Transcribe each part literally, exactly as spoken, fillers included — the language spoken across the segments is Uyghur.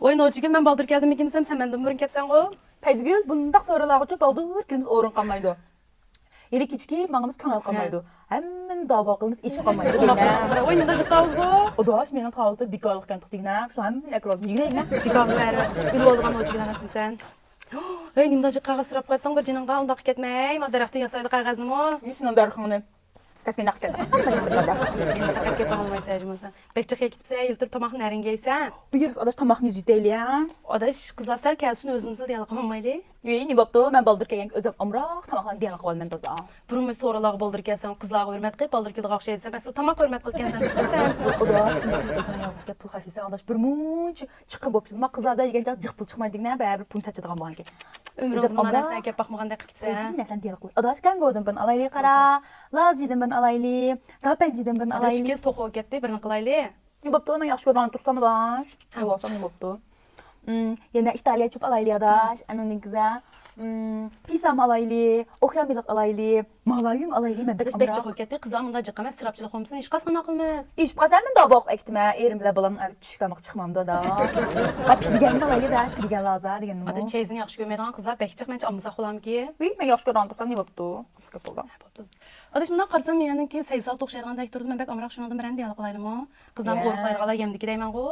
ۋاي نوچىگۈل، مەن بالدۇر كەلدىممىكىن دېسەم، سەن مەندىن بۇرۇن كەپسەنغۇ. پەيزىگۈل، بۇنداق سورۇنلارغىچۇ بالدۇر كېلىمىز ئورۇن قالمايدۇ. ھېلى كېچىكى ماڭىمىز كۆڭۈل قالمايدۇ. ھە. ھەممىنى داۋا قىلىمىز، ئىش قالمايدۇ. ۋاي نېمىداق جىق تاۋۇز بۇ. ئۇداش مېنىڭ تاۋۇزدا بىكارلىق كەنتىق دېگىنە، شۇ ھەممىنى ئەكىرىۋالدىم. يۈگۈرەيمەن. بىكارغا زەھەر بەرسە، ئىچىپ ئۆلۈۋالىدىغان نوچىگۈل ئەمەسمىسەن؟ ۋاي نېمىداق جىق قەغەز سوراپ قوياتتىڭ بىر جېنىڭغا، ئۇنداق كەتمەي، ما دەرەختىن ياسايدۇ قەغەزنىمۇ. يۈسۈننىڭ دەرىخىڭنى. كەسمىنى ئەقىپ كەتتىڭ. ھەممىنى بىر دەرەخ. قەغەز كەتمەي قالمايسەن جۇمۇسەن. بەك جىق يەپ كېتىپسەن، ھېلى تۇرۇپ تاماقنى نەرىڭگە يەيسەن. بۇ يېرىس ئاداش تاماقنى يۈزۈتەيلى، ھە؟ ئاداش، قىزلار سەل كەلسۇن، ئۆزىمىزلا دىيالوگ قىلمايلى. ۋىي، نېمە بوپتۇ؟ مەن بالدۇر كەلگەنكى ئۆزۈم ئامراق تاماقلارنى دىيالوگ قىلىۋالىمەن تازا. بۇرۇن مۇشۇ سورۇنلارغا بالدۇر كەلسەڭ، قىزلارغا ھۆرمەت قىلىپ، بالدۇر كېلىدىغان ئوخشايدىسەن. مەسىلەن، تاماققا ھۆرمەت قىلىدىكەنسەن، دېسەن. ئاداش، ئۆزۈڭ يالغۇز كەپ پۇل خەجلىسەڭ، ئاداش، بىر مۇنچە چىققان بولۇپ كېتىدۇ. قىزلاردا دېگەن چاغ جىق پۇل چىقمايدۇ دېگىنە، بەرىبىر پۇل چاچىدىغان بولغانكەن. ئۆمرۈڭدە مۇنداق نەرسىگە گەپ باقمىغان دەپ كېتىسەن. ئۆزۈڭ نەرسىنى دىيالوگ قىل. ئاداش، كەڭگودىن بىرنى ئالايلى، قارا. لازىدىن بىرنى ئالايلى. داپەنجىدىن بىرنى ئاداش، ئالايلى. ئىككىز توخۇ كەتتى، بىرنى قىلايلى. نېمە بوپتۇ، مەن ياخشى كۆرىدىغان تۇرسام ئاداش. ھە، بولسام نېمە بوپتۇ؟ ئىم، يەنە ئىتالىيە چۆپ ئالايلى ئاداش. ئانىڭدىن كېيىن، ئىم، پىسام ئالايلى، ئوكيان بېلىق ئالايلى، مالايۇم ئالايلى، مەن بەك ئاداش، بەك ئامراق. جىق بولۇپ كەتتى. قىزلار مۇنداق جىق ئەمەس، ئىسراپچىلىق بولمىسۇن، ھېچقاس قانداق قىلىمىز؟ ئېشىپ قالسا مەن داۋا بوقۇپ ئەكتىمە، ئېرىم بىلەن بالام ئەر چۈشلۈك تاماق چىقمامدۇ ئاداش. ھە، پىدىگەننى ئالايلى ئاداش، پىدىگەن لازا دېگەننىمۇ. ئاداش، چەيزىنى ياخشى كۆرمەيدىغان قىزلار بەك جىق، مەنچە ئالمىساق بولامكى؟ ۋىي، مەن ياخشى كۆرىدىغان تۇرسام نېمە بوپتۇ؟ شۇ گەپ بولدى. ئاداش، مۇنداق قارىسام، مېنىڭكى سەيسال توخۇ ئىچىدىغاندەك تۇرىدۇ. مەن بەك ئامراق، شۇنىڭدىن بىرەرنى دىيالوگ قىلايلىمۇ؟ قىزلارمۇ يە. ئورۇقلايدىغانلار يەمدىكى دەيمەنغۇ.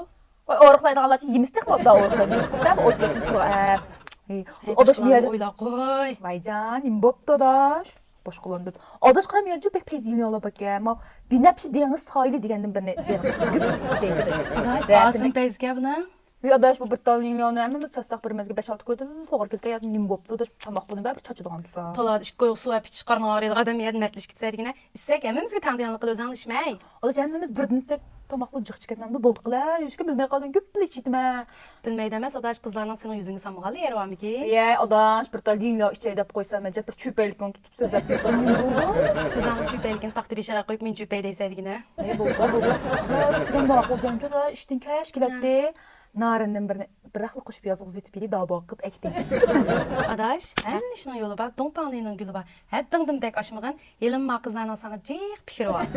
ۋاي، ئورۇقلايدىغانلارچە يېمىستەك بولۇپلا ئورۇقلايدۇ. ئىش قىلسا، بۇ ئوت ياشنى پۇلغا ئەپ. ھەي، ئاداش، مۇ يەردە ئويلاپ قوي. ۋايجان، نېمە بوپتۇ، ئاداش؟ باشقىلاردىن. ئاداش، قارا، مۇ يەردە بەك پەيزىلىنىيالار باركەن. ما بىنەپشە دېڭىز ساھىلى دېگەندىن بىرنى دېڭىز گۈپ ئىچىدە. ئاداش، باسىم پەيزىكەن بۇنىڭ. ۋىي ئاداش، بۇ بىر تال يىڭنەنى ھەممىمىز چاچساق بىر مەزگىل بەش-ئالتە كۈندىن توغرا كېلىدىكەن، يا نېمە بوپتۇ، ئاداش، تاماق بۇنى بەرىبىر چاچىدىغان تۇرسا. تالادا ئىككى ئويۇق سۇ ئېلىپ ئىچىش قارنىڭ ئاغرىيدىغان ئادەم يەردە مەتلىشىپ كېتىسەن دېگىنە، ئىچسەك ھەممىمىزگە تەڭ دېگەنلىك قىل ئۆزۈڭلا ئىچمەي. ئاداش، ھەممىمىز بىردىن ئىچسەك تاماقلا جىق چىقىدىغان بولدى قىلە، ھېچكىم بىلمەي قالدى، گۈپلا ئىچىتىمە. بىلمەيدۇ ئەمەس ئاداش، قىزلارنىڭ سېنىڭ يۈزۈڭگە سالمىغانلا يېرى بارمىكىن؟ يە ئاداش، بىر تال يىڭنە ئىچەي دەپ قويسام، ئەجەب بىر چۈپەيلىكىڭ تۇتۇپ سۆزلەپ كەتتىڭ، نېمە بولدى؟ ئۆزۈڭنىڭ چۈپەيلىكىنى تاختا بېشىغا قويۇپ مېنى چۈپەي دەيسەن دېگىنە. ئەي، بولدى، بولدى. بۇ ماقۇل جانچۇ ئىشتىن كەچ كېلەتتى. نارىندىن بىرنى بىراقلا قوشۇپ يازغۇزۇۋېتىپ بېرەي، داۋا قىلىپ ئەكېتەيچى. ئاداش، ھەممە ئىشنىڭ يولى بار، دۇڭپاڭلىنىڭ گۈلى بار. ھەددىڭدىن بەك ئاشمىغىن، ھېلىمۇ ما قىزلارنىڭ ساڭا جىق پىكرى بار.